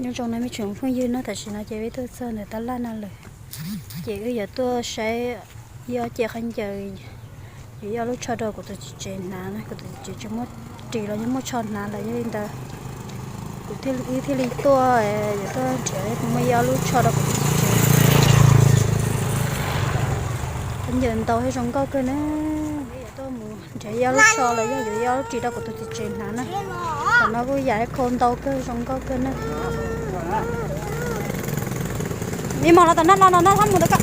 Nyob zoo no me tsoom phooj ywg no, tam sim no ces wb tuaj txog ntawm tab laj no lawm, ces wb yuav tuaj saib ib ob ce khaub ncaws, yuav ib ob lub tsho rau kuv tus txiv tsev hnav na, kuv tus txiv tsev tsis muaj ris los yog muaj tsho hnav lawm, yog li ntawd kuv thiaj, wb thiaj li tuaj, yuav tuaj nrhiav muaj ib ob lub tsho rau kuv tus txiv tsev. Khaub ncaws ntau thiab zoo nkauj kawg na. Wb yuav tuaj mus nrhiav ib ob lub tsho los yog yuav ib ob lub ris rau kuv tus txiv tsev hnav na. Tam no kuj yam khau ntau kawg zoo nkauj kawg na. Me mos los tom no, los tom no txhob mus tom ko.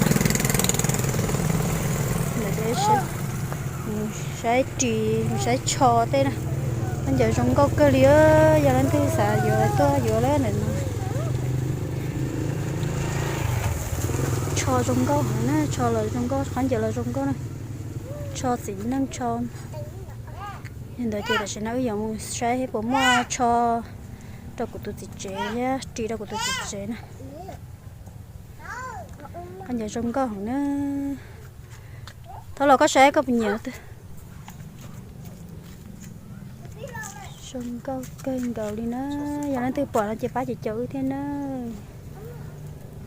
Saib ris, saib tsho tej na. Khaub ncaws zoo nkauj kawg li, yog leej twg xav yuav tuaj yuav lawm ntawm no. Tsho zoo nkauj heev na, tsho los zoo nkauj, khaub ncaws los zoo nkauj na. Tsho txiv neej tsho. Yog ntawd ces tam sim no wb yuav mus saib puas muaj tsho rau kuv tus txiv tsev thiab ris rau kuv tus txiv tsev na. Khaub ncaws zoo nkauj heev na. Thov los koj saib koj puas nyiam twg. Zoo nkauj kawg nkaus li na. Yog leej twg pom no ces pab caum caum wb thiab na.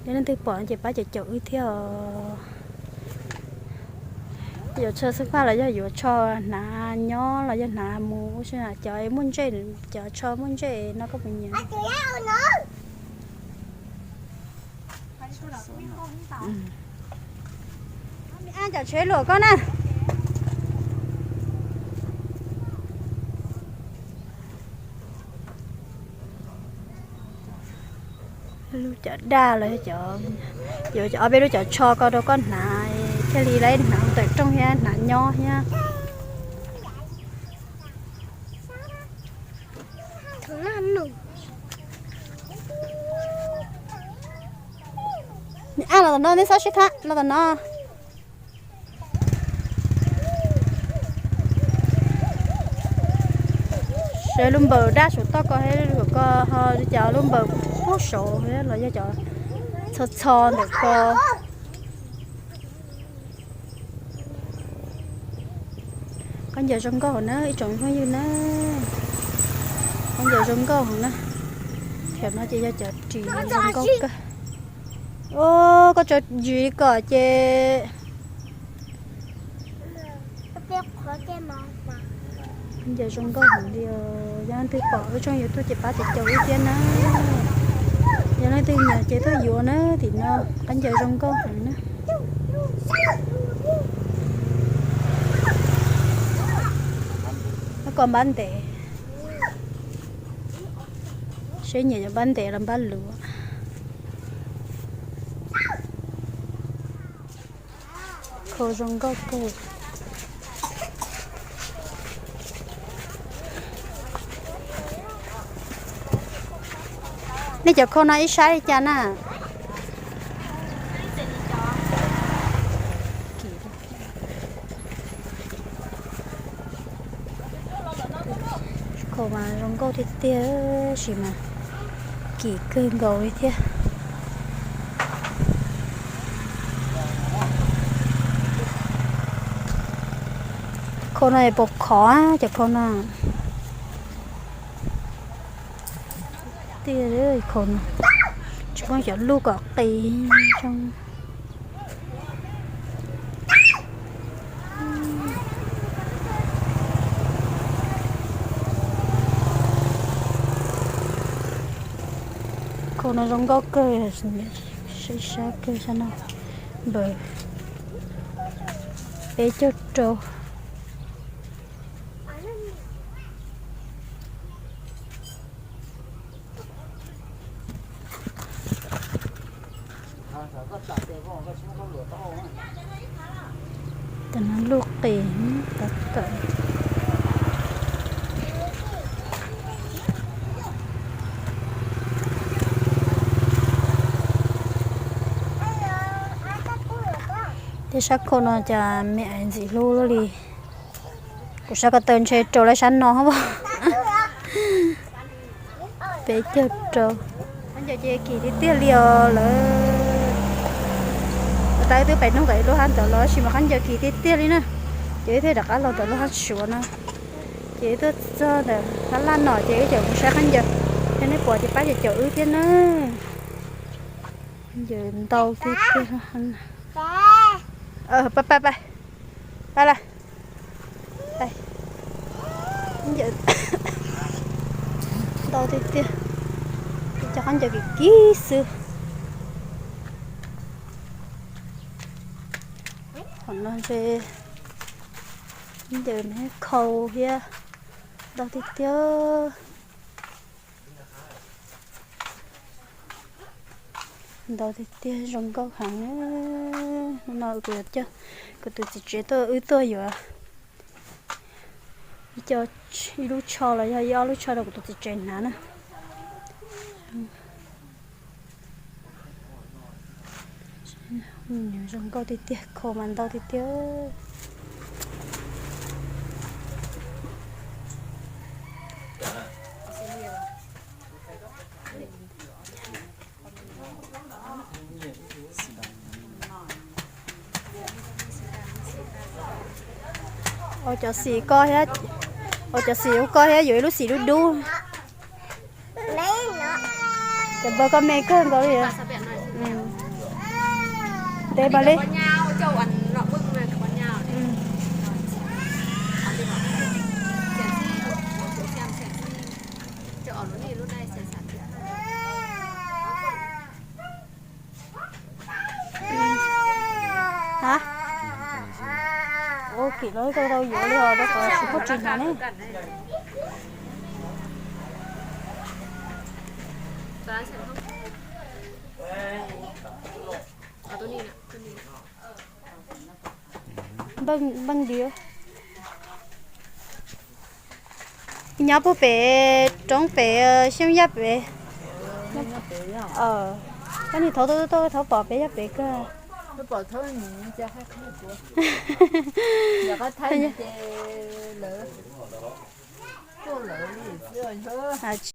Yog leej twg pom no ces pab caum caum wb thiab os. Yuav tsho xub paj los yog yuav tsho hnav nyob los yog hnav mus ua si na, cov muaj ntsej, cov tsho muaj ntsej no koj puas nyiam. Cov tsheb luam koj na. Lub cov daj los, yuav ob peb lub cov tsho ko rau koj hnav, thiaj li lawv hnav tawm rooj thiab hnav nyob thiab. Ab, los tom no, nej txhob sib thab, los tom no. Saib lub npaws daj saum toj ko thiab, ko ho cov lub npaws pub saud los yog cov txho txho ntawm ko. Khaub ncaws zoo nkauj heev na ib tsoom phooj ywg na. Khaub ncaws zoo nkauj heev na. Thaum no ces yog cov ris zoo nkauj kawg. Koj tso zis kom ces. Khaub ncaws zoo nkauj heev li os. Yog leej twg pom lub tshooj YouTube ces pab caum caum wb thiab na. Yog leej twg nyiam ces tuaj yuav na, tim no khaub ncaws zoo nkauj heev na. Koj npab ntev, seb nyiam yuav npab ntev los npab luv. Khau zoo nkauj kawg. Nej cov khau no ib sab li cas na? Khau mas zoo nkauj tiag tiag, tab sis mas kim kawg nkaus li thiab. Khau no puas khov, cov khau no. Tiag, khau no tsis poob cov lub kom qis. Khau no zoo nkauj kawg, saib sab kawg sab no, npawg peb caug rau. Tam no luj qis tawv tawv. Tej sab khau no cas me ais ntxim hlub luaj li. Kuv sab ko taw ntshe rau lawm sab no. Peb caug rau. Khaub ncaws ces kim tiag tiag li os lawm. Ua tas wb twb pem hnub ntawm lub hab ntawd los tab sis mas khaub ncaws kim tiag tiag li na. Ces wb thiaj rov qab los ntawm lub hab Suav no. Ces wb tuaj txog ntawm tab laj no ces wb tseem mus saib khaub ncaws. Nej pom ces pab cov cov wb thiab na. Yawm ntau tiag tiag. Pab pab pab, pab lawm. Yawm ntau tiag tiag. Cov khaub ncaws kim kib xwb. Qhov no ntshe khaub ncaws me khau thiab. Ntau tiag tiag. Ntau tiag tiag, zoo nkauj heev. Hnub no kuv yuav coj kuv tus txiv tsev tuaj, wb tuaj yuav ib co, ib lub tsho los yog ib ob lub tsho rau kuv tus txiv tsev hnav na. Zoo nkauj tiag tiag, khau mas ntau tiag tiag. Ua cov xim ko thiab, ua cov xim ua ko thiab yuav ib lub xim dub dub. Cov npawg koj me kawg nkaus li. Ntev mas li. Ha? Ua kim los tau tau yuav li os, rau qhov tsis pub tsis hnav ne. Npaj, npaj diav. Nyob puag pem roob pem Xyooj Yaj pem. Koj nim thauj tuaj tuaj thauj pom pem yog pem kawg.